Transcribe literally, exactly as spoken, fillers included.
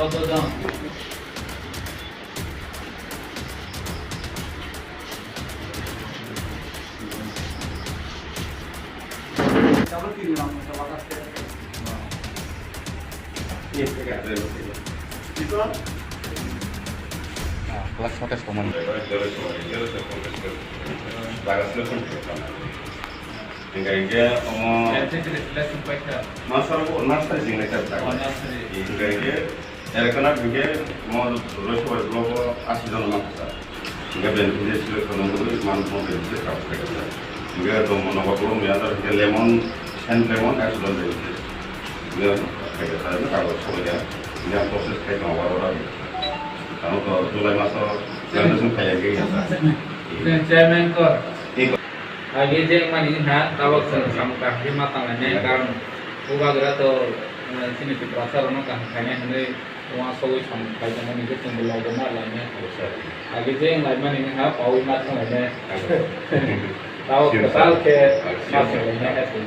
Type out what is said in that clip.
Class mate soman. Hingke hingke omo Nursery selection paikha. Masar bo nursery jing lekha ta. Oh, nursery. Hingke hingke erekana hingke mo Roisawari block o asi jon mangsa. Hingke ben hingke selection nang guru man mo ben hingke kap lekha ta. Hingke to mo nogo block me andar hingke lemon, sen lemon ek jon ben hingke. Hingke kaiga ta hingke kago soya. Hingke process khai tong waro waro. Ano to July maso graduation khai hingke ya. Chairman kor. Iko. Agi je mani ha, tabok chwng samung kaham khe ma tanglainai, karon bubagra to, eh, chini Tiprasa rokno kaham khainai hwnwi uansugwi samung khai tongmani khe chwngbo logo ma lainai. Agi je wng laimani wngkha, paui ma thanglainai. Tabok kwtal khe ma thanglainai hai se.